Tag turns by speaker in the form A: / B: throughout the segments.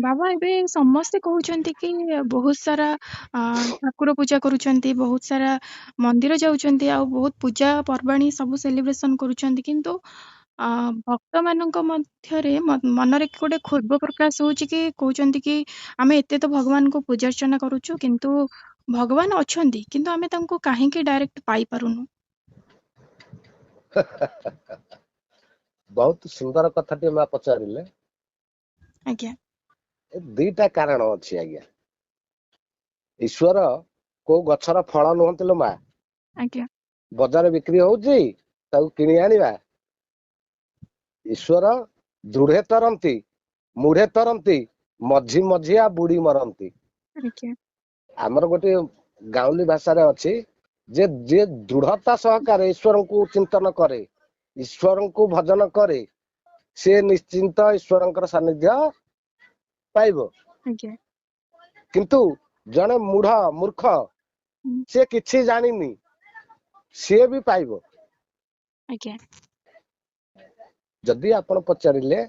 A: ବାବା, ଏବେ ସମସ୍ତେ କହୁଛନ୍ତି କି ବହୁତ ସାରା ଠାକୁର ପୂଜା କରୁଛନ୍ତି, ବହୁତ ସାରା ମନ୍ଦିର ଯାଉଛନ୍ତି ଆଉ ବହୁତ ପୂଜା ପର୍ବାଣୀ ସବୁ ସେଲିବ୍ରେସନ କରୁଛନ୍ତି, କିନ୍ତୁ ଭକ୍ତ ମାନଙ୍କ ମଧ୍ୟରେ ମନରେ ଗୋଟେ କ୍ଷୋଭ ପ୍ରକାଶ ହଉଛି କି କହୁଛନ୍ତି କି ଆମେ ଏତେ ତ ଭଗବାନଙ୍କୁ ପୂଜା ଅର୍ଚ୍ଚନା କରୁଛୁ, କିନ୍ତୁ ଭଗବାନ ଅଛନ୍ତି, କିନ୍ତୁ ଆମେ ତାଙ୍କୁ କାହିଁକି ଡାଇରେକ୍ଟ ପାଇପାରୁନୁ?
B: ବହୁତ ସୁନ୍ଦର କଥାଟି ମା ପଚାରିଲେ।
A: ଆଜ୍ଞା।
B: ଏ ଦିଟା କାରଣ ଅଛି ଆଜ୍ଞା। ଈଶ୍ୱର କୋଉ ଗଛର ଫଳ ନୁହନ୍ତି ଲୋ ମା।
A: ଆଜ୍ଞା।
B: ବଜାର ବିକ୍ରି ହଉଛି, ତାକୁ କିଣି ଆଣିବା। ଈଶ୍ୱର ଦୃଢେ ତରନ୍ତି, ମୁଢେ ତରନ୍ତି, ମଝି ମଝିଆ ବୁଡି ମରନ୍ତି।
A: ଆଜ୍ଞା।
B: ଆମର ଗୋଟେ ଗାଉଁଲି ଭାଷାରେ ଅଛି ଯେ ଯିଏ ଦୃଢତା ସହକାରେ ଈଶ୍ୱରଙ୍କୁ ଚିନ୍ତନ କରେ, ଈଶ୍ୱରଙ୍କୁ ଭଜନ କରେ, ସେ ନିଶ୍ଚିନ୍ତ ଈଶ୍ୱରଙ୍କର ସାନ୍ନିଧ୍ୟ ପାଇବ।
A: ଆଜ୍ଞା।
B: କିନ୍ତୁ ଜଣେ ମୂଢ ମୂର୍ଖ, ସିଏ କିଛି ଜାଣିନି, ସିଏ ବି ପାଇବ।
A: ଆଜ୍ଞା।
B: ଯଦି ଆପଣ ପଚାରିଲେ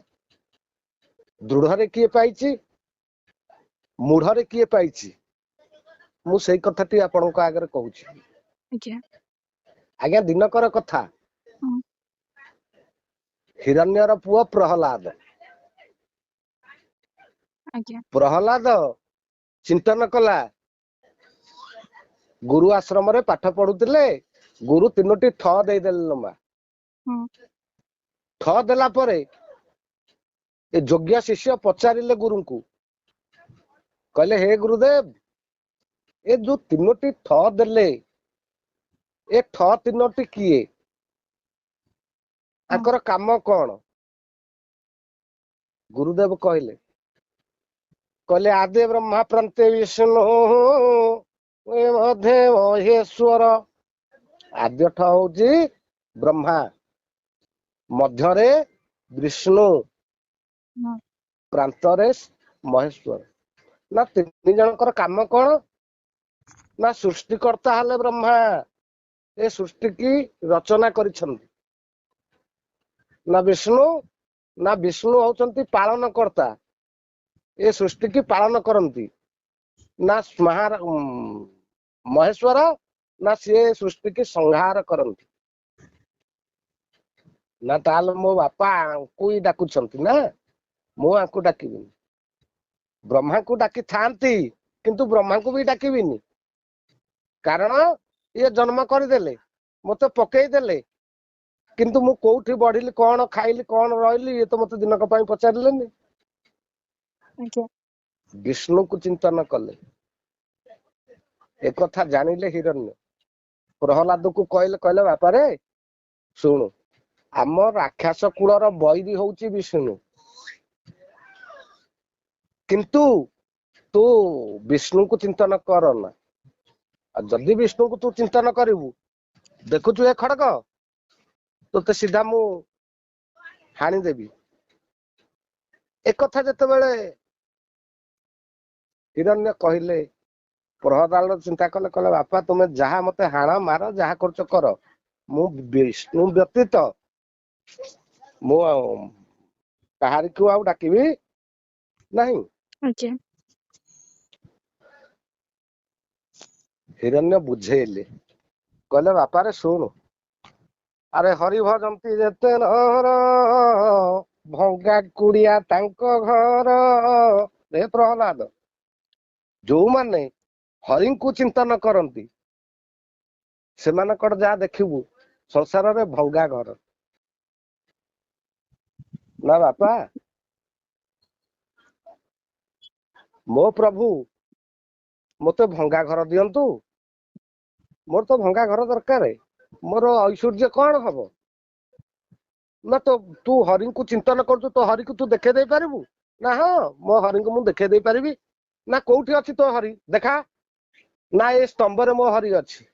B: ଦୃଢରେ କିଏ ପାଇଛି, ମୂଢରେ କିଏ ପାଇଛି, ମୁଁ ସେଇ କଥାଟି ଆପଣଙ୍କ ଆଗରେ କହୁଛି।
A: ଆଜ୍ଞା।
B: ଆଜ୍ଞା, ଦିନକର କଥା, ହିରଣ୍ୟର ପୁଅ ପ୍ରହ୍ଲାଦ।
A: ଆଜ୍ଞା।
B: ପ୍ରହ୍ଲାଦ ଚିନ୍ତନ କଲା, ଗୁରୁ ଆଶ୍ରମରେ ପାଠ ପଢୁଥିଲେ, ଗୁରୁ ତିନୋଟି ଠ ଦେଇଦେଲେ ଲମ୍ବା। ଠ ଦେଲା ପରେ ଏ ଯୋଗ୍ୟ ଶିଷ୍ୟ ପଚାରିଲେ ଗୁରୁଙ୍କୁ, କହିଲେ ହେ ଗୁରୁଦେବ, ଏ ଯୋଉ ତିନୋଟି ଠ ଦେଲେ, ଏ ଠ ତିନୋଟି କିଏ, ତାଙ୍କର କାମ କଣ? ଗୁରୁଦେବ କହିଲେ, କହିଲେ ଆଦେ ବ୍ରହ୍ମା ପ୍ରାନ୍ତେ ବିଷ୍ଣୁ ଏ ମଧ୍ୟେ ମହେଶ୍ୱର। ଆଦ୍ୟ ଠ ହଉଛି ବ୍ରହ୍ମା, ମଧ୍ୟରେ ବିଷ୍ଣୁ, ପ୍ରାନ୍ତରେ ମହେଶ୍ୱର। ନା ତିନି ଜଣଙ୍କର କାମ କଣ? ନା ସୃଷ୍ଟିକର୍ତ୍ତା ହେଲେ ବ୍ରହ୍ମା, ଏ ସୃଷ୍ଟି କି ରଚନା କରିଛନ୍ତି। ନା ବିଷ୍ଣୁ, ନା ବିଷ୍ଣୁ ହଉଛନ୍ତି ପାଳନ କର୍ତ୍ତା, ଏ ସୃଷ୍ଟି କି ପାଳନ କରନ୍ତି। ନା ମହେଶ୍ୱର, ନା ସିଏ ସୃଷ୍ଟି କି ସଂହାର କରନ୍ତି। ନା ତାହେଲେ ମୋ ବାପା ଆଙ୍କୁ ହିଁ ଡାକୁଛନ୍ତି, ନା ମୁଁ ଆଙ୍କୁ ଡାକିବିନି। ବ୍ରହ୍ମାଙ୍କୁ ଡାକିଥାନ୍ତି, କିନ୍ତୁ ବ୍ରହ୍ମାଙ୍କୁ ବି ଡାକିବିନି, କାରଣ ଇଏ ଜନ୍ମ କରିଦେଲେ, ମତେ ପକେଇଦେଲେ, କିନ୍ତୁ ମୁଁ କୋଉଠି ବଢିଲି, କଣ ଖାଇଲି, କଣ ରହିଲି, ଇଏ ତ ମତେ ଦିନକ ପାଇଁ ପଚାରିଲେନି।
A: ଆଜ୍ଞା।
B: ବିଷ୍ଣୁକୁ ଚିନ୍ତନ କଲେ। ଏକଥା ଜାଣିଲେ ହିରଣ୍ୟ। ପ୍ରହ୍ଲାଦକୁ କହିଲେ, କହିଲେ ବାପାରେ ଶୁଣୁ, ଆମ ରାକ୍ଷସ କୂଳର ବୈରୀ ହଉଛି ବିଷ୍ଣୁ, କିନ୍ତୁ ତୁ ବିଷ୍ଣୁକୁ ଚିନ୍ତନ କର ନା। ଆଉ ଯଦି ବିଷ୍ଣୁକୁ ତୁ ଚିନ୍ତନ କରିବୁ, ଦେଖୁଛୁ ଏ ଖଡକ, ତୋତେ ସିଧା ମୁଁ ହାଣିଦେବି। ଏକଥା ଯେତେବେଳେ ହିରଣ୍ୟ କହିଲେ, ପ୍ରହ୍ଲାଦ ଚିନ୍ତା କଲେ, କହିଲେ ବାପା ତୁମେ ଯାହା ମତେ ହାଣ ମାର ଯାହା କରୁଛ କର, ମୁଁ ବିଷ୍ଣୁ ବ୍ୟତୀତ ମୁଁ ଆଉ କାହାରିକୁ ଆଉ ଡାକିବି ନାହିଁ।
A: ଆଜ୍ଞା।
B: ହିରଣ୍ୟ ବୁଝେଇଲେ, କହିଲେ ବାପାରେ ଶୁଣୁ, ଆରେ ହରି ଭଜନ୍ତି ଯେତେ ନର, ଭଙ୍ଗା କୁଡିଆ ତାଙ୍କ ଘର। ରେ ପ୍ରହ୍ଲାଦ, ଯୋଉମାନେ ହରିଙ୍କୁ ଚିନ୍ତନ କରନ୍ତି ସେମାନଙ୍କର ଯାହା ଦେଖିବୁ ସଂସାରରେ ଭଙ୍ଗା ଘର। ନା ବାପା, ମୋ ପ୍ରଭୁ ମତେ ଭଙ୍ଗା ଘର ଦିଅନ୍ତୁ, ମୋର ତ ଭଙ୍ଗା ଘର ଦରକାର, ମୋର ଐଶ୍ୱର୍ଯ୍ୟ କଣ ହବ? ନା ତ ତୁ ହରିଙ୍କୁ ଚିନ୍ତନ କରୁଛୁ, ତୋ ହରିକୁ ତୁ ଦେଖେଇ ଦେଇ ପାରିବୁ? ନା ହଁ, ମୋ ହରିଙ୍କୁ ମୁଁ ଦେଖେଇ ଦେଇ ପାରିବି। ନା କୋଉଠି ଅଛି ତୋ ହରି ଦେଖା? ନା ଏ ସ୍ତମ୍ଭରେ ମୋ ହରି ଅଛି।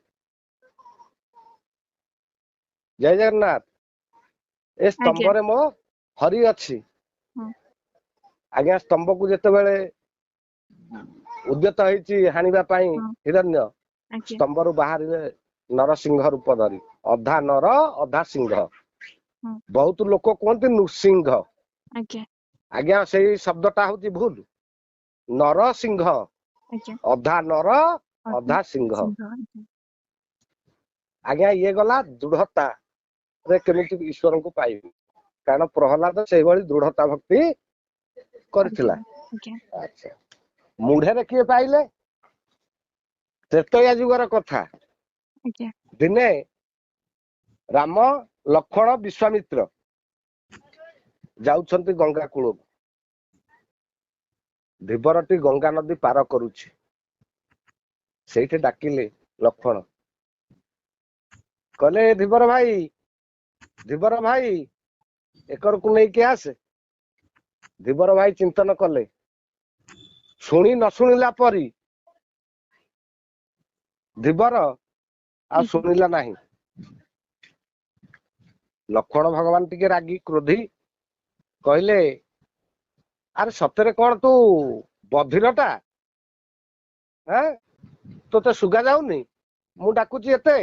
B: ଜୟ ଜଗନ୍ନାଥ। ଏ ସ୍ତମ୍ଭରେ ମୋ ହରି ଅଛି। ଆଜ୍ଞା, ସ୍ତମ୍ଭକୁ ଯେତେବେଳେ ଉଦ୍ୟତ ହେଇଛି ହାଣିବା ପାଇଁ ହିରଣ୍ୟ, ସ୍ତମ୍ଭରୁ ବାହାରିଲେ ନରସିଂହ ରୂପ ଧରି, ଅଧା ନର ଅଧା ସିଂହ। ବହୁତ ଲୋକ କୁହନ୍ତି ନୃସିଂହ।
A: ଆଜ୍ଞା।
B: ଆଜ୍ଞା ସେଇ ଶବ୍ଦଟା ହଉଛି ଭୁଲ। ନରସିଂହ, ଅଧା ନର ଅଧା ସିଂହ। ଆଜ୍ଞା ଇଏ ଗଲା ଦୃଢତା ରେ କେମିତି ଈଶ୍ୱରଙ୍କୁ ପାଇବୁ, କାରଣ ପ୍ରହ୍ଲାଦ ସେଇଭଳି ଦୃଢତା ଭକ୍ତି କରିଥିଲା। ଆଚ୍ଛା, ମୁଢରେ କିଏ ପାଇଲେ? ତ୍ରେତୟା ଯୁଗର କଥା। ଦିନେ ରାମ, ଲକ୍ଷ୍ମଣ, ବିଶ୍ୱାମିତ୍ର ଯାଉଛନ୍ତି ଗଙ୍ଗା କୂଳକୁ। ଧୀବରଟି ଗଙ୍ଗା ନଦୀ ପାର କରୁଛି। ସେଇଠି ଡାକିଲେ ଲକ୍ଷ୍ମଣ, କହିଲେ ଧୀବର ଭାଇ, ଧୀବର ଭାଇ, ଏକରକୁ ନେଇକି ଆସେ। ଧୀବର ଭାଇ ଚିନ୍ତନ କଲେ, ଶୁଣି ନ ଶୁଣିଲା ପରି ଧୀବର ଆଉ ଶୁଣିଲା ନାହିଁ। ଲକ୍ଷ୍ମଣ ଭଗବାନ ଟିକେ ରାଗି କ୍ରୋଧୀ, କହିଲେ ଆରେ ସତରେ କଣ ତୁ ବଧିରଟା? ହଁ, ତୋତେ ଶୁଗା ଯାଉନି ମୁଁ ଡାକୁଛି ଏତେ?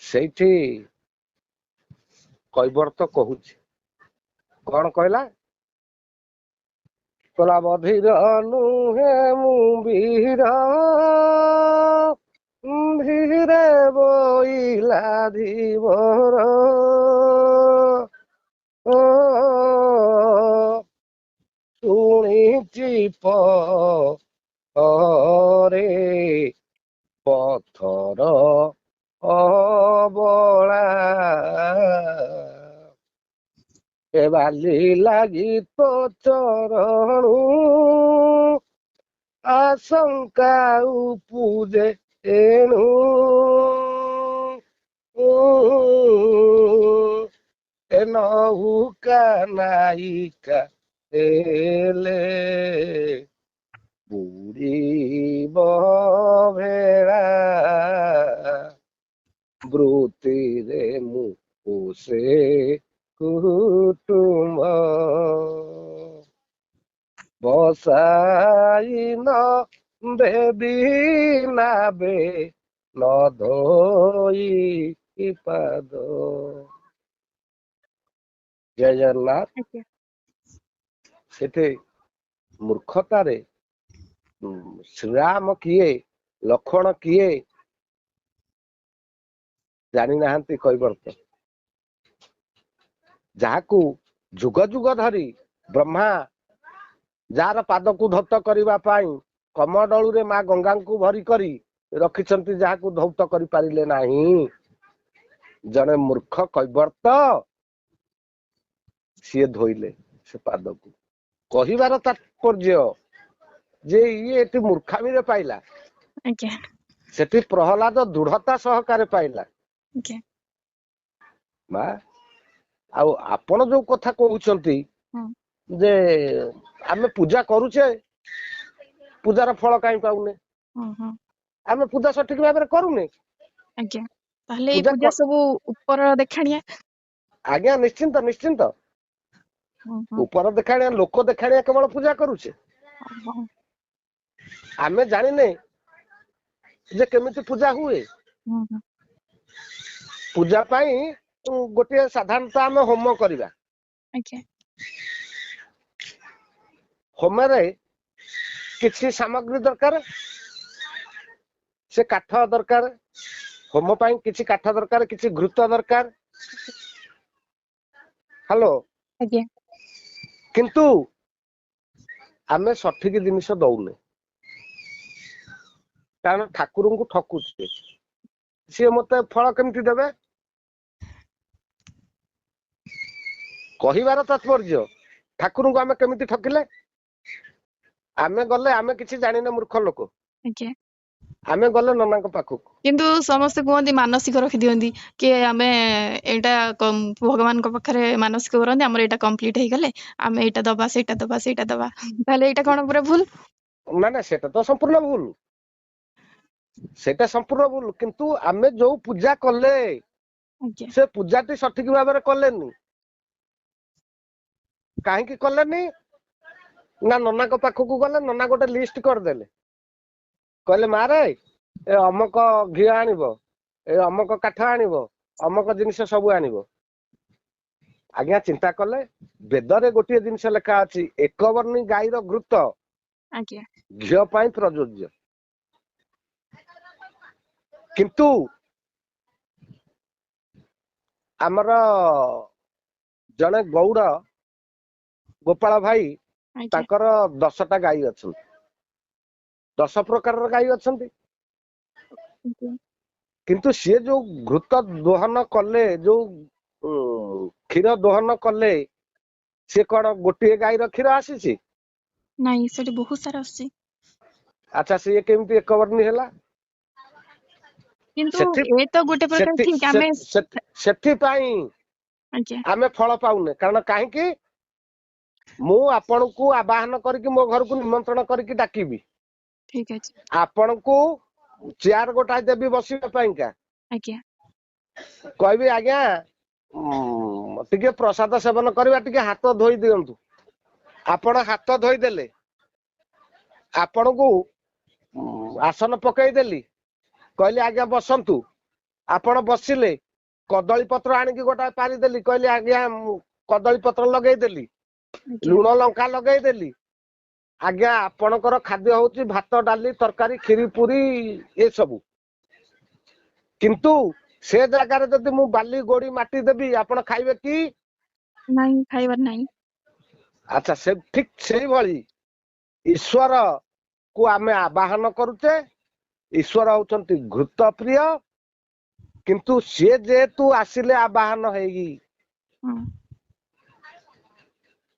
B: ସେଇଠି କୈବର୍ତ୍ତ କହୁଛି, କଣ କହିଲା? କହିଲା ବଧିର ନୁହେଁ ମୁଁ ବୀର, ଧୀରେ ବୋଇଲା ଧୀବର, ଶୁଣିଛି ପରେ ପଥର ଅବଳା, ଏ ବାଲି ଲାଗି ତୋ ଚରଣୁ ଆଶଙ୍କା ଉପୁଜେ ଏଣୁ, ଏ ନୌକା ନାଇକା ହେଲେ ବୁଡ଼ିବ ଭେଳା, ବୃତ୍ତିରେ ମୁଁ ପୋଷେ କୁଟୁମ୍ବ, ବସାଇ ନ ଦେବୀ ନାବେ ନ ଧୋଇ ପାଦ। ଜୟ ଜଗନ୍ନାଥ। ସେଠି ମୂର୍ଖତାରେ ଶ୍ରୀରାମ କିଏ, ଲକ୍ଷ୍ମଣ କିଏ ଜାଣିନାହାନ୍ତି କୈବର୍ତ୍ତ, ଯାହାକୁ ଯୁଗ ଯୁଗ ଧରି ବ୍ରହ୍ମା ଯାହାର ପାଦକୁ ଧୌତ କରିବା ପାଇଁ କମଣ୍ଡଳୁରେ ମା ଗଙ୍ଗାଙ୍କୁ ଭରି କରି ରଖିଛନ୍ତି, ଯାହାକୁ ଧୌତ କରିପାରିଲେ ନାହିଁ ଜଣେ ମୂର୍ଖ କୈବର୍ତ୍ତ, ସିଏ ଧୋଇଲେ ସେ ପାଦକୁ। କହିବାର ତାତ୍ପର୍ଯ୍ୟ ଯେ ଇଏ ଏଠି ମୂର୍ଖାମିରେ ପାଇଲା, ସେଠି ପ୍ରହ୍ଲାଦ ଦୃଢତା ସହକାରେ ପାଇଲା। ମା, ଆଉ ଆପଣ ଯୋଉ କଥା କହୁଛନ୍ତି ଯେ ଆମେ ପୂଜା କରୁଛେ, ପୂଜାର ଫଳ କାହିଁ ପାଉନେ? ଆମେ ପୂଜା ସଠିକ ଭାବରେ କରୁନେ।
A: ଆଜ୍ଞା, ତାହେଲେ ଏଇ ପୂଜା ସବୁ ଉପର ଦେଖାଣିଆ?
B: ଆଜ୍ଞା ନିଶ୍ଚିନ୍ତ ନିଶ୍ଚିନ୍ତ, ଉପର ଦେଖାଣିଆ, ଲୋକ ଦେଖାଣିଆ କେବଳ ପୂଜା କରୁଛେ। ଆମେ ଜାଣିନେ ଯେ କେମିତି ପୂଜା ହୁଏ। ପୂଜା ପାଇଁ ଗୋଟିଏ ସାଧାରଣତଃ ଆମେ ହୋମ କରିବା। ହୋମରେ କିଛି ସାମଗ୍ରୀ ଦରକାର, ସେ କାଠ ଦରକାର, ହୋମ ପାଇଁ କିଛି କାଠ ଦରକାର, କିଛି ଘୃତ ଦରକାର। ହ୍ୟାଲୋ। କିନ୍ତୁ ଆମେ ସଠିକ ଜିନିଷ ଦଉନେ, କାରଣ ଠାକୁରଙ୍କୁ ଠକୁଛେ। ସିଏ ମତେ ଫଳ କେମିତି ଦେବେ? କହିବାର ତାତ୍ପର୍ଯ୍ୟ, ଠାକୁରଙ୍କୁ ଆମେ କେମିତି ଠକିଲେ? ଆମେ ଗଲେ, ଆମେ କିଛି ଜାଣିନେ, ମୂର୍ଖ ଲୋକ, ଆମେ ଗଲେ ନନାଙ୍କ ପାଖକୁ।
A: କିନ୍ତୁ ସମସ୍ତେ କୁହନ୍ତି ମାନସିକ ରଖିଦିଅନ୍ତି କି ଆମେ ଏଇଟା ଭଗବାନଙ୍କ ପାଖରେ ମାନସିକ କରନ୍ତି, ଆମର ଏଇଟା କମ୍ପ୍ଲିଟ ହେଇଗଲେ ଆମେ ଏଇଟା ଦବା, ସେଇଟା ଦବା, ସେଇଟା ଦବା। ତାହେଲେ ଏଇଟା କଣ ପୁରା ଭୁଲ?
B: ନା ନା, ସେଟା ତ ସମ୍ପୂର୍ଣ୍ଣ ଭୁଲ, ସେଇଟା ସମ୍ପୂର୍ଣ୍ଣ ଭୁଲ। କିନ୍ତୁ ଆମେ ଯୋଉ ପୂଜା କଲେ ସେ ପୂଜାଟି ସଠିକ ଭାବରେ କଲେନି। କାହିଁକି କଲେନି? ନା ନନାଙ୍କ ପାଖକୁ ଗଲେ, ନନା ଗୋଟେ ଲିଷ୍ଟ କରିଦେଲେ, କହିଲେ ମାରେ ଏ ଅମକ ଘିଅ ଆଣିବ, ଏ ଅମକ କାଠ ଆଣିବ, ଅମକ ଜିନିଷ ସବୁ ଆଣିବ। ଆଜ୍ଞା ଚିନ୍ତା କଲେ, ବେଦରେ ଗୋଟିଏ ଜିନିଷ ଲେଖା ଅଛି, ଏକବର୍ଣ୍ଣୀ ଗାଈର ଘୃତ
A: ଆଜ୍ଞା
B: ଘିଅ ପାଇଁ ପ୍ରଯୋଜ୍ୟ। କିନ୍ତୁ ଆମର ଜଣେ ଗଉଡ ଗୋପାଳ ଭାଇ, ତାଙ୍କର 10ଟା ଗାଈ ଅଛନ୍ତି, 10 ପ୍ରକାରର ଗାଈ ଅଛନ୍ତି। କିନ୍ତୁ ସିଏ ଯୋଉ ଘୃତ ଦୋହନ କଲେ, ଯୋଉ କ୍ଷୀର ଦୋହନ କଲେ, ସିଏ କଣ ଗୋଟିଏ ଗାଈର କ୍ଷୀର ଆସିଛି?
A: ନାଇଁ, ସେଠି ବହୁତ ସାରା ଆସୁଛି।
B: ଆଚ୍ଛା, ସିଏ କେମିତି ଏକବର୍ଣ୍ଣୀ ହେଲା?
A: କିନ୍ତୁ ଏ ତ ଗୋଟେ ପ୍ରକାର ଠିକ, ଆମେ
B: ସେଥିପାଇଁ ଆମେ ଫଳ ପାଉନେ। କାରଣ କାହିଁକି? ମୁଁ ଆପଣଙ୍କୁ ଆବାହନ କରିକି ମୋ ଘରକୁ ନିମନ୍ତ୍ରଣ କରିକି ଡାକିବି,
A: ଠିକ ଅଛି,
B: ଆପଣଙ୍କୁ ଚେୟାର ଗୋଟାଏ ଦେବି ବସିବା ପାଇଁକା,
A: ଆଜ୍ଞା,
B: କହିବି ଆଜ୍ଞା ଟିକେ ପ୍ରସାଦ ସେବନ କରିବା, ଟିକେ ହାତ ଧୋଇ ଦିଅନ୍ତୁ। ଆପଣ ହାତ ଧୋଇଦେଲେ, ଆପଣଙ୍କୁ ଆସନ ପକେଇଦେଲି, କହିଲି ଆଜ୍ଞା ବସନ୍ତୁ, ଆପଣ ବସିଲେ। କଦଳୀ ପତ୍ର ଆଣିକି ଗୋଟାଏ ପାରିଦେଲି, କହିଲି ଆଜ୍ଞା କଦଳୀ ପତ୍ର ଲଗେଇଦେଲି, ଲୁଣ ଲଙ୍କା ଲଗେଇଦେଲି। ଆଜ୍ଞା ଆପଣଙ୍କର ଖାଦ୍ୟ ହଉଛି ଭାତ, ଡାଲି, ତରକାରୀ, କ୍ଷୀରି, ପୁରୀ ଏସବୁ। କିନ୍ତୁ ସେ ଜାଗାରେ ଯଦି ମୁଁ ବାଲି, ଗୋଡି, ମାଟି ଦେବି, ଆପଣ ଖାଇବେ କି?
A: ନାଇଁ, ଖାଇବାର ନାହିଁ।
B: ଆଚ୍ଛା, ସେ ଠିକ ସେଇଭଳି ଈଶ୍ୱର କୁ ଆମେ ଆବାହନ କରୁଛେ। ଈଶ୍ୱର ହଉଛନ୍ତି ଘୃତ ପ୍ରିୟ, କିନ୍ତୁ ସିଏ ଯେହେତୁ ଆସିଲେ ଆବାହନ ହେଇକି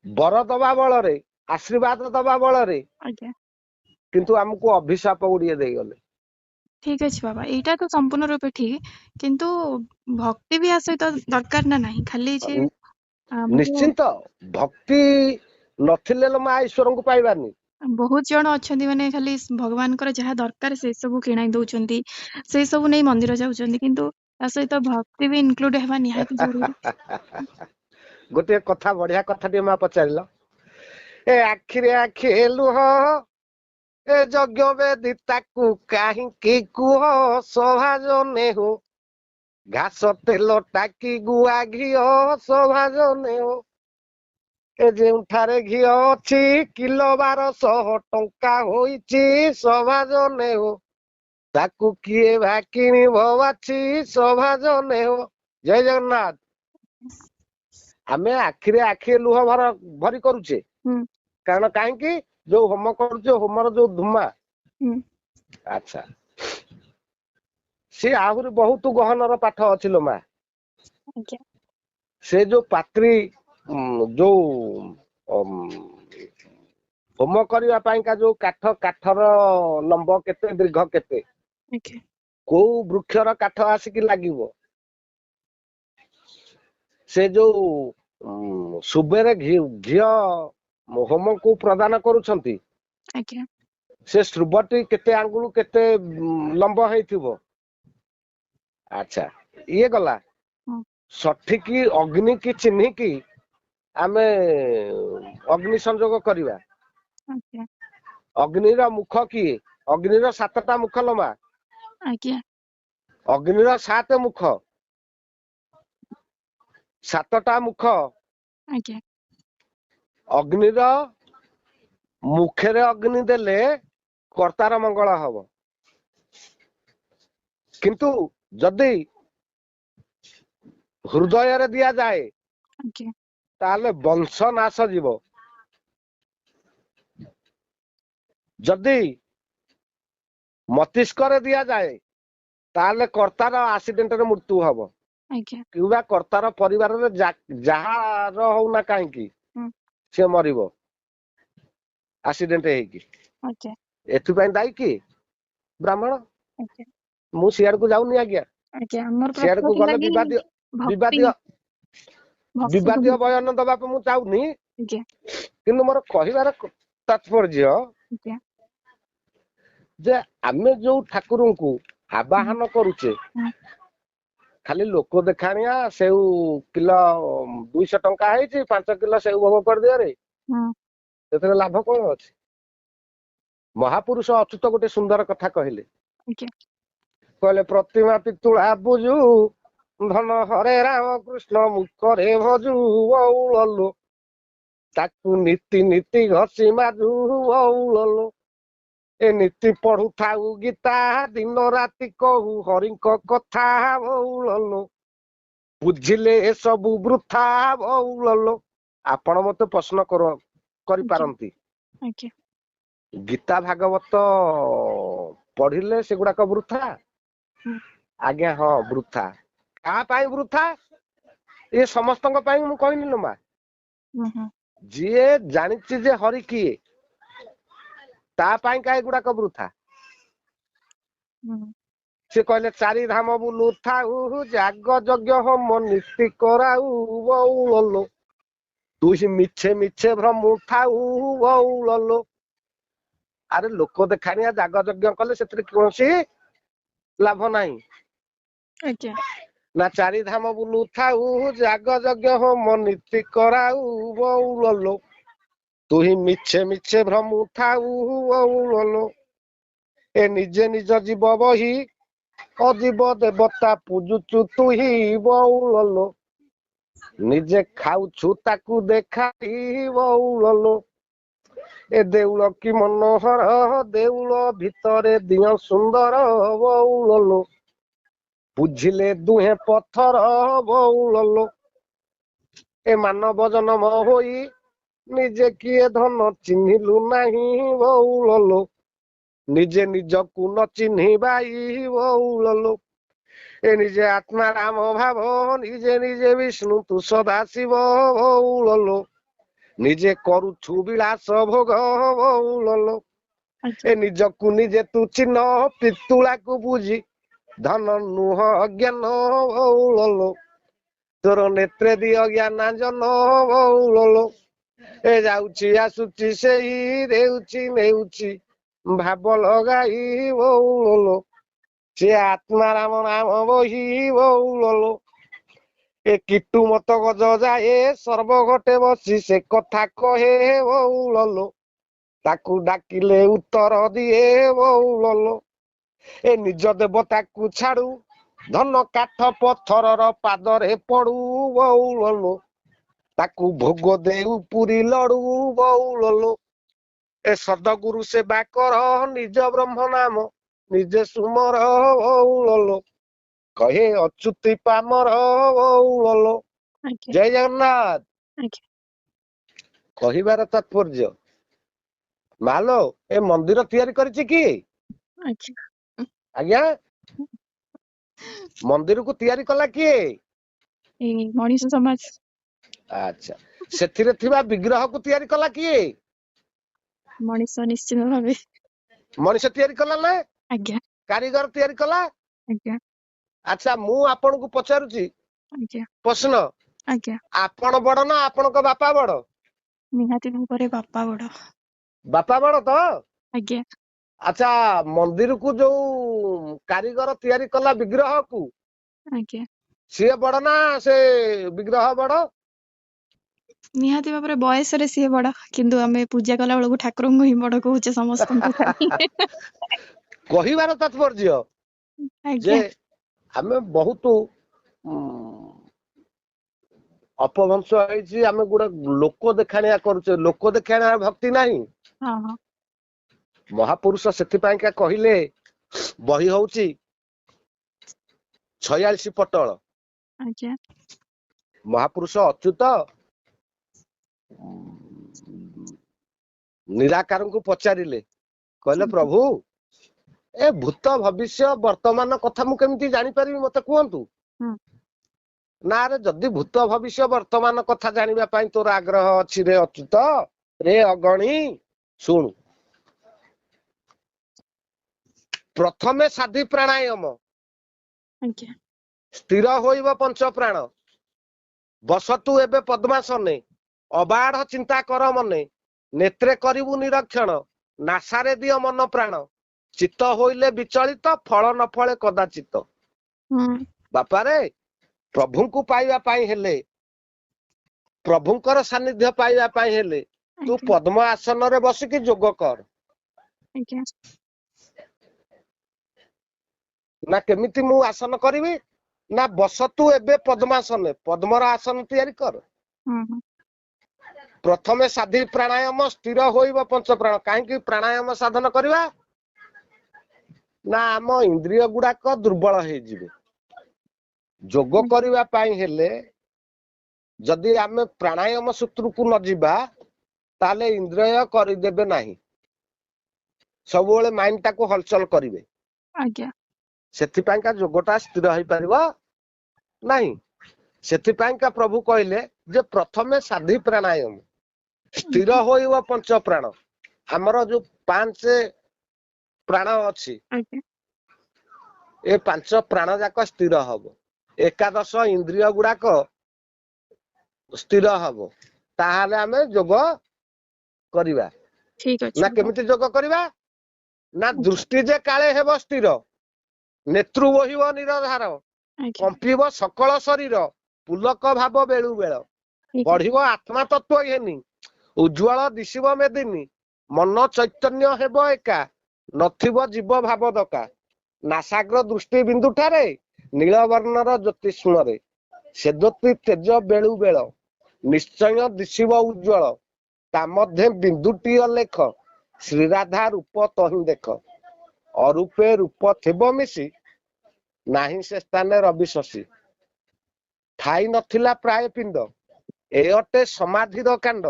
B: ବର ଦବା ବଳରେ, ଆଶୀର୍ବାଦ ଦବା ବଳରେ, କିନ୍ତୁ ଆମକୁ ଅଭିଶାପ ଗୁଡିଏ ଦେଇଗଲେ।
A: ଠିକ ଅଛି ବାବା, ଏଇଟା ତ ସମ୍ପୂର୍ଣ୍ଣ ରୂପେ ଠିକ, କିନ୍ତୁ ଭକ୍ତି ବି ଆ ସହିତ ଦରକାର ନା ନାହିଁ? ଖାଲି ଯେ
B: ନିଶ୍ଚିନ୍ତ ଭକ୍ତି ନଥିଲେ ମା ଈଶ୍ୱରଙ୍କୁ ପାଇବାନି।
A: ବହୁତ ଜଣ ଅଛନ୍ତି ମାନେ ଖାଲି ଭଗବାନଙ୍କର ଯାହା ଦରକାର ସେ ସବୁ କିଣାଇ ଦଉଛନ୍ତି, ସେ ସବୁ ନେଇ ମନ୍ଦିର ଯାଉଛନ୍ତି, କିନ୍ତୁ ତା ସହିତ ଭକ୍ତି ବି ଇନକ୍ଲୁଡ ହେବା ନିହାତି ଜରୁରୀ।
B: ଗୋଟିଏ କଥା, ବଢିଆ କଥା ଟିକେ ମା ପଚାରିଲ। ଏ ଆଖିରେ ଆଖିଏ ଲୁହ, ଏ ଯଜ୍ଞ ବେଦୀ ତାକୁ କାହିଁକି କୁହ ସଭାଜନେ ହୋ, ଘାସ ତେଲ ଟାକି ଗୁଆ ଘିଅ ସଭାଜନେ ହୋ, ଏ ଯେଉଁଠାରେ ଘିଅ ଅଛି କିଲୋ 1200 ଟଙ୍କା ହୋଇଛି ସଭାଜନେ ହୋ, ତାକୁ କିଏ ବା କିଣିବ ବାଛି ସଭାଜନେ ହୋ। ଜୟ ଜଗନ୍ନାଥ। ଆମେ ଆଖିରେ ଆଖିଏ ଲୁହ ଭରି କରୁଛେ, କାରଣ କାହିଁକି? ଯୋଉ ହୋମ କରୁଛେ, ହୋମର ଯୋଉ ଧୂମା। ଆଚ୍ଛା, ସେ ଆହୁରି ବହୁତ ଗହନର ପାଠ ଅଛି ଲୋ ମା। ସେ ଯୋଉ ପାତ୍ରୀ ଯୋଉ ହୋମ କରିବା ପାଇଁକା ଯୋଉ କାଠ, କାଠର ଲମ୍ବ କେତେ, ଦୀର୍ଘ କେତେ, କୋଉ ବୃକ୍ଷର କାଠ ଆସିକି ଲାଗିବ, ସେ ଯୋଉ ସୁବେରେ ଘିଅ ହୋମକୁ ପ୍ରଦାନ କରୁଛନ୍ତି, ସେ ଶ୍ରୁବଟି କେତେ ଆଙ୍ଗୁଳୁ କେତେ ଲମ୍ବ ହେଇଥିବ। ଆଚ୍ଛା, ଇଏ ଗଲା ସଠିକ ଅଗ୍ନି କି ଚିହ୍ନିକି ଆମେ ଅଗ୍ନି ସଂଯୋଗ କରିବା। ଅଗ୍ନିର ମୁଖ କିଏ? ଅଗ୍ନିର 7ଟା ମୁଖ ଲମା। ଅଗ୍ନିର 7 ମୁଖ, 7ଟା ମୁଖ। ଅଗ୍ନିର ମୁଖରେ ଅଗ୍ନି ଦେଲେ କର୍ତ୍ତାର ମଙ୍ଗଳ ହବ, କିନ୍ତୁ ଯଦି ହୃଦୟରେ ଦିଆଯାଏ ତାହେଲେ ବଂଶ ନାଶ ଯିବ। ଯଦି ମସ୍ତିଷ୍କରେ ଦିଆଯାଏ ତାହେଲେ କର୍ତ୍ତାର ଆକ୍ସିଡେଣ୍ଟରେ ମୃତ୍ୟୁ ହବ, କିମ୍ବା କର୍ତ୍ତାର ପରିବାରରେ ଯାହାର ହଉନା କାହିଁକି ସେ ମରିବ ଆକ୍ସିଡେଣ୍ଟ ହେଇକି। ଏଥିପାଇଁ ଦାୟୀ କିଏ? ବ୍ରାହ୍ମଣ। ମୁଁ ସିଆଡକୁ ଯାଉନି ଆଜ୍ଞା, ସିଆଡକୁ ଗଲେ ବିବାଦୀୟ ବିବାଦୀୟ ବିବାଦୀୟ ବୟାନ ଦବାକୁ ମୁଁ ଚାହୁଁନି, କିନ୍ତୁ ମୋର କହିବାର ତାତ୍ପର୍ଯ୍ୟ ଯେ ଆମେ ଯୋଉ ଠାକୁରଙ୍କୁ ଆବାହନ କରୁଛେ, ଖାଲି ଲୋକ ଦେଖାଣିଆ, ସେଉ କିଲୋ 200 ଟଙ୍କା ହେଇଛି, 5 କିଲୋ ସେଉ ଭୋଗ କରିଦିଅରେ, ସେଥିରେ ଲାଭ କଣ ଅଛି? ମହାପୁରୁଷ ଅଚ୍ୟୁତ ଗୋଟେ ସୁନ୍ଦର କଥା କହିଲେ, କହିଲେ ପ୍ରତିମା ପିତୁଳା ବୁଝୁ ଧନ ହରେ ରାମ କୃଷ୍ଣ ମୁଖରେ ଭଜୁ ବଉଳଲୋ, ତାକୁ ନୀତି ନୀତି ଘଷି ମାଜୁ ବଉଳଲୋ। ଏ ନୀତି ପଢୁଥାଉ ଗୀତା, ଦିନ ରାତି କହୁ ହରିଙ୍କ କଥା ବଉଳଲୋ, ବୁଝିଲେ ଏସବୁ ବୃଥା ବଉଳଲୋ। ଆପଣ ମତେ ପ୍ରଶ୍ନ କରିପାରନ୍ତି,
A: ଆଜ୍ଞା,
B: ଗୀତା ଭାଗବତ ପଢିଲେ ସେଗୁଡାକ ବୃଥା? ଆଜ୍ଞା ହଁ, ବୃଥା। କାହା ପାଇଁ ବୃଥା? ଏ ସମସ୍ତଙ୍କ ପାଇଁ ମୁଁ କହିନି ଲୋ ମା। ଯିଏ ଜାଣିଛି ଯେ ହରି କିଏ, ତା ପାଇଁ କା ଏଗୁଡାକ ବୃଥା। ସେ କହିଲେ ଚାରି ଧାମ ବୁଲୁଥାଉ, ଯାଗ ଯଜ୍ଞ ହୋମ ନୀତି କରାଉ ବଉଳଲୋ, ତୁହି ମିଛେ ମିଛେ ଭ୍ରମୁଥାଉ ବଉଳଲୋ। ଆରେ ଲୋକ ଦେଖାଣିଆ ଯାଗ ଯଜ୍ଞ କଲେ ସେଥିରେ କୌଣସି ଲାଭ ନାହିଁ।
A: ଆଜ୍ଞା।
B: ନା ଚାରି ଧାମ ବୁଲୁଥାଉ, ଯାଗ ଯଜ୍ଞ ହୋମ ନୀତି କରାଉ ବଉଳଲୋ, ତୁହି ମିଛେ ମିଛେ ଭ୍ରମୁଥାଉ ବଉଳଲୋ। ଏ ନିଜେ ନିଜ ଜୀବ ବହି ଅଜୀବ ଦେବତା ପୂଜୁଛୁ ତୁହି ବଉଳଲୋ, ନିଜେ ଖାଉଛୁ ତାକୁ ଦେଖାଇ ବଉଳଲୋ। ଏ ଦେଉଳ କି ମନୋହର, ଦେଉଳ ଭିତରେ ଦିଅଁ ସୁନ୍ଦର ବଉଳଲୋ, ବୁଝିଲେ ଦୁହେଁ ପଥର ବଉଳଲୋ। ଏ ମାନବ ଜନ୍ମ ହୋଇ ନିଜେ କିଏ ଧନ ଚିହ୍ନିଲୁ ନାହିଁ ବଉଳଲୋ, ନିଜେ ନିଜକୁ ନ ଚିହ୍ନିବାଇ ବଉଳଲୋ। ଏ ନିଜେ ଆତ୍ମା ରାମ ଭାବ, ନିଜେ ନିଜେ ବିଷ୍ଣୁ ତୁ ସଦା ଶିବ ବଉଳଲୋ, ନିଜେ କରୁଛୁ ବିଳାସ ଭୋଗ ବଉଳଲୋ। ଏ ନିଜକୁ ନିଜେ ତୁ ଚିହ୍ନ, ପିତୁଳାକୁ ବୁଝି ଧନ ନୁହ ଅଜ୍ଞାନ ବଉଳଲୋ, ତୋର ନେତ୍ରେ ଦିଅ ଜ୍ଞାନାଞ୍ଜନ ବଉଳଲୋ। ଏ ଯାଉଛି ଆସୁଛି ସେଇ, ଦେଉଛି ନେଉଛି ଭାବ ଲଗାଇ ବଉଳଲୋ, ସେ ଆତ୍ମା ରାମ ନାମ ବହି ବଉଳଲୋ। ଏ କିଟୁ ମତ ଗଜ ଯାଏ, ସର୍ବ ଘଟେ ବସି ସେ କଥା କହେ ବଉଳଲୋ, ତାକୁ ଡାକିଲେ ଉତ୍ତର ଦିଏ ବଉଳଲୋ। ଏ ନିଜ ଦେବତାକୁ ଛାଡୁ, ଧନ କାଠ ପଥରର ପାଦରେ ପଡୁ ବଉଳଲୋ, ତାକୁ ଭୋଗ ଦେଉ ପୁରୀ ଲଡୁ ବଉଳଲୋ। ଏ ସଦଗୁରୁ ସେବା କର, ନିଜ ବ୍ରହ୍ମ ନାମ ନିଜେ ସୁମର ବଉଳଲୋ, କହେ ଅଚ୍ୟୁତି ପାମର ବଉଳଲୋ। ଜୟ ଜଗନ୍ନାଥ। କହିବାର ତାତ୍ପର୍ଯ୍ୟ ମାଲୋ, ଏ ମନ୍ଦିର ତିଆରି କରିଛି କିଏ? ଆଜ୍ଞା, ମନ୍ଦିରକୁ ତିଆରି କଲା କିଏ?
A: ମଣିଷ ସମାଜ।
B: ଆଚ୍ଛା, ସେଥିରେ ଥିବା ବିଗ୍ରହକୁ ତିଆରି କଲା କିଏ?
A: ମଣିଷ, ନିଶ୍ଚିତ ଭାବେ
B: ମଣିଷ ତିଆରି କଲା ନା?
A: ଆଜ୍ଞା।
B: କାରିଗର ତିଆରି କଲା?
A: ଆଜ୍ଞା।
B: ଆଚ୍ଛା, ମୁଁ ଆପଣଙ୍କୁ ପଚାରୁଛି
A: ଆଜ୍ଞା
B: ପ୍ରଶ୍ନ।
A: ଆଜ୍ଞା।
B: ଆପଣ ବଡ ନା ଆପଣଙ୍କ ବାପା ବଡ?
A: ନିହାତି ଭାବରେ ବାପା ବଡ।
B: ବାପା ବଡ ତ?
A: ଆଜ୍ଞା।
B: ଆଚ୍ଛା, ମନ୍ଦିରକୁ ଯୋଉ କାରିଗର ତିଆରି କଲା ବିଗ୍ରହକୁ,
A: ଆଜ୍ଞା,
B: ସିଏ ବଡ ନା ସେ ବିଗ୍ରହ ବଡ?
A: ନିହାତି ଭାବରେ ବୟସରେ ସିଏ ବଡ, କିନ୍ତୁ ଆମେ ପୂଜା କଲା ବେଳକୁ ଠାକୁରଙ୍କୁ ହିଁ ବଡ କହୁଛେ ସମସ୍ତଙ୍କୁ।
B: କହିବାର ତାତ୍ପର୍ଯ୍ୟ ଯେ ଆମେ ବହୁତ ଅପଭ୍ରଂଶ ହେଇଛି, ଆମେ ଗୋଟେ ଲୋକ ଦେଖାଣିଆ କରୁଛେ, ଲୋକ ଦେଖାଣିଆ ଭକ୍ତି ନାହିଁ। ମହାପୁରୁଷ ସେଥିପାଇଁକା କହିଲେ, ବହି ହଉଛି 46 ପଟଳ। ମହାପୁରୁଷ ଅଚ୍ୟୁତ ନିରାକାରଙ୍କୁ ପଚାରିଲେ, କହିଲେ ପ୍ରଭୁ ଏ ଭୂତ ଭବିଷ୍ୟ ବର୍ତ୍ତମାନ କଥା ମୁଁ କେମିତି ଜାଣିପାରିବି, ମତେ କୁହନ୍ତୁ। ନା ରେ, ଯଦି ଭୂତ ଭବିଷ୍ୟ ବର୍ତ୍ତମାନ କଥା ଜାଣିବା ପାଇଁ ତୋର ଆଗ୍ରହ ଅଛି ରେ ଅଚ୍ୟୁତ ରେ ଅଗଣୀ, ଶୁଣୁ, ପ୍ରଥମେ ସାଧି ପ୍ରାଣାୟାମ, ସ୍ଥିର ହୋଇବ ପଞ୍ଚ ପ୍ରାଣ, ବସତୁ ଏବେ ପଦ୍ମାସନେ, ଅବାଢ ଚିନ୍ତା କର ମନେ, ନେତ୍ରେ କରିବୁ ନିରକ୍ଷଣ, ନାସାରେ ଦିଅ ମନ ପ୍ରାଣ, ଚିତ୍ତ ହୋଇଲେ ବିଚଳିତ, ଫଳ ନ ଫଳେ କଦାଚିତ। ବାପାରେ, ପ୍ରଭୁଙ୍କୁ ପାଇବା ପାଇଁ ହେଲେ, ପ୍ରଭୁଙ୍କର ସାନ୍ନିଧ୍ୟ ପାଇବା ପାଇଁ ହେଲେ ତୁ ପଦ୍ମ ଆସନରେ ବସିକି ଯୋଗ କର। ନା କେମିତି ମୁଁ ଆସନ କରିବି? ନା ବସତୁ ଏବେ ପଦ୍ମାସନେ, ପଦ୍ମର ଆସନ ତିଆରି କର।
A: ହୁଁ ହୁଁ।
B: ପ୍ରଥମେ ସାଧି ପ୍ରାଣାୟାମ, ସ୍ଥିର ହୋଇବ ପଞ୍ଚ ପ୍ରାଣ। କାହିଁକି ପ୍ରାଣାୟାମ ସାଧନ କରିବା? ନା ଆମ ଇନ୍ଦ୍ରିୟ ଗୁଡାକ ଦୁର୍ବଳ ହେଇଯିବେ। ଯୋଗ କରିବା ପାଇଁ ହେଲେ ଯଦି ଆମେ ପ୍ରାଣାୟାମ ସୂତ୍ରକୁ ନ ଯିବା, ତାହେଲେ ଇନ୍ଦ୍ରିୟ କରିଦେବେ ନାହିଁ, ସବୁବେଳେ ମାଇଣ୍ଡ ଟାକୁ ହଲଚଲ କରିବେ। ସେଥିପାଇଁକା ଯୋଗଟା ସ୍ଥିର ହେଇପାରିବ ନାହିଁ। ସେଥିପାଇଁକା ପ୍ରଭୁ କହିଲେ ଯେ ପ୍ରଥମେ ସାଧି ପ୍ରାଣାୟାମ, ସ୍ଥିର ହୋଇବ ପଞ୍ଚ ପ୍ରାଣ। ଆମର ଯୋଉ ପାଞ୍ଚ ପ୍ରାଣ ଅଛି, ଏ ପାଞ୍ଚ ପ୍ରାଣ ଯାକ ସ୍ଥିର ହବ, ଏକାଦଶ ଇନ୍ଦ୍ରିୟ ଗୁଡାକ ସ୍ଥିର ହବ, ତାହେଲେ ଆମେ ଯୋଗ କରିବା।
A: ଠିକ ଅଛି
B: ନା
A: ବାବା।
B: କେମିତି ଯୋଗ କରିବା? ନା ଦୃଷ୍ଟି ଯେ କାଳେ ହେବ ସ୍ଥିର, ନେତ୍ରୁ ବହିବ ନିରଧାର, କମ୍ପିବ ସକଳ ଶରୀର, ପୁଲକ ଭାବ ବେଳୁ ବେଳ,
A: ଠିକ ଅଛି।
B: ବଢିବ ଆତ୍ମା ତତ୍ଵ ଘେନି, ଉଜ୍ଜଳ ଦିଶିବ ମେଦିନୀ, ମନ ଚୈତନ୍ୟ ହେବ ଏକା, ନଥିବ ଜୀବ ଭାବ ଦକା, ନାସାଗ୍ର ଦୃଷ୍ଟି ବିନ୍ଦୁ ଠାରେ ନୀଳବର୍ଣ୍ଣର ଜ୍ୟୋତିଷ୍ମରେ, ସେ ଜ୍ୟୋତି ତେଜ ବେଳୁ ବେଳ ନିଶ୍ଚୟ ଦିଶିବ ଉଜ୍ଜଳ, ତା ମଧ୍ୟେ ବିନ୍ଦୁଟି ଅଲେଖ, ଶ୍ରୀରାଧା ରୂପ ତହିଁ ଦେଖ, ଅରୂପେ ରୂପ ଥିବ ମିଶି, ନାହିଁ ସେ ସ୍ଥାନେ ରବି ଶଶୀ, ଠାଇ ନଥିଲା ପ୍ରାୟ ପିଣ୍ଡ, ଏ ଅଟେ ସମାଧିର କାଣ୍ଡ,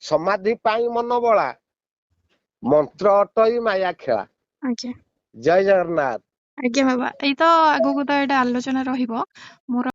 B: ସମାଧି ପାଇଁ ମନ ବଳା, ମନ୍ତ୍ର ଅଟଇ ମାୟା ଖେଳା। ଜୟ ଜଗନ୍ନାଥ।
A: ଆଜ୍ଞା ବାବା, ଏଇ ତ ଆଗକୁ ତ ଏଇଟା ଆଲୋଚନା ରହିବ ମୋର।